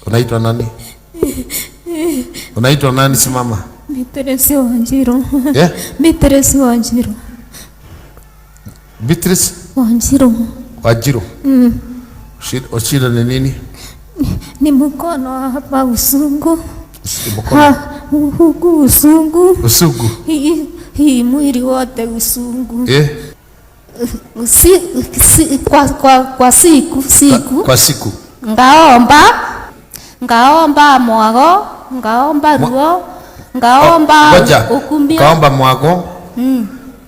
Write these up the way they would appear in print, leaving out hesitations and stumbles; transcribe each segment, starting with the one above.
Unaitwa nani? Unaitwa nani? Simama. Beatrice Wanjiru. Eh? Beatrice Wanjiru. Beatrice Wanjiru. Wanjiru. Shida ni nini? Ni mkono hapa usungu. Mkono. Ha, huku usungu. Usungu. Hii mwili wote usungu. Eh? Si, kwa siku siku. Kwa siku. Ngaomba mwago, ngaomba ruo, ngaomba Ngoja. ukumio. Kaomba mwago.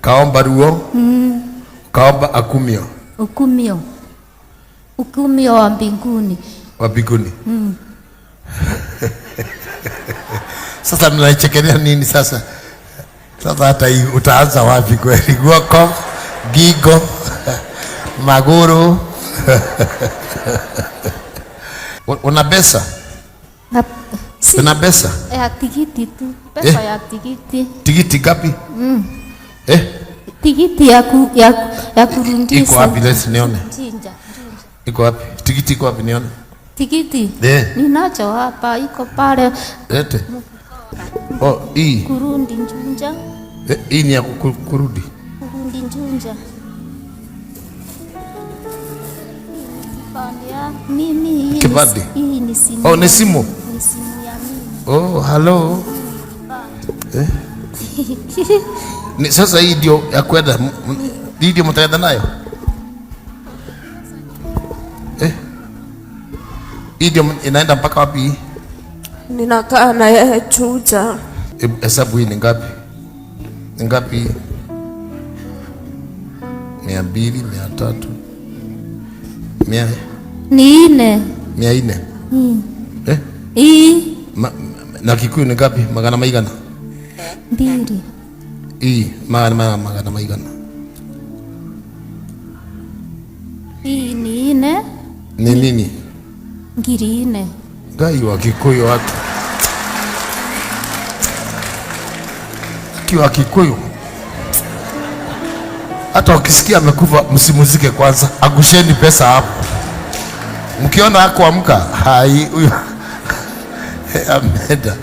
Kaomba ruo. Kaomba akumio. Ukumio. Ukumio wa mbinguni. Wa mbinguni. Sasa mnaichekelea nini sasa? Sasa hata hii utaanza wapi kweli? Guoko, gigo, maguru. Una pesa? Si, Una pesa? Ya tikiti tu. Pesa ya tikiti. Tikiti ngapi? Eh? Tikiti ya kurundisha. Iko wapi? Let's nione. Chinja. Iko wapi? Tikiti iko wapi nione? Tikiti. Eh. Ninacho hapa, iko pale. Lete. Oh, hii. Kurundi njunja. Eh, hii ni ya kurudi. Kurundi njunja. Kipande ya mimi hii ni Kipande? Hii ni simu. Oh, ni simu. Ni simu ya mimi. Oh, hello. Eh? Ni sasa hii ndio ya kwenda, hii ndio mtaenda nayo? Eh? Hii ndio inaenda mpaka wapi hii? Ninakaa na yeye Chuja. Hebu hesabu hii ni ngapi? Ni ngapi hii? 200, 300, mia, Ni 4. 400. Eh? Hii. Na Kikuyu ni ngapi? Magana maigana? 2. Hii, magana maigana. Hii ni 4. Ni nini? Ngiri 4. Ngai wa Kikuyu watu. Kiwa Kikuyu. Hata ukisikia amekufa msimuzike kwanza, agusheni pesa hapo. Mkiona hakuamka, hai huyo ameenda.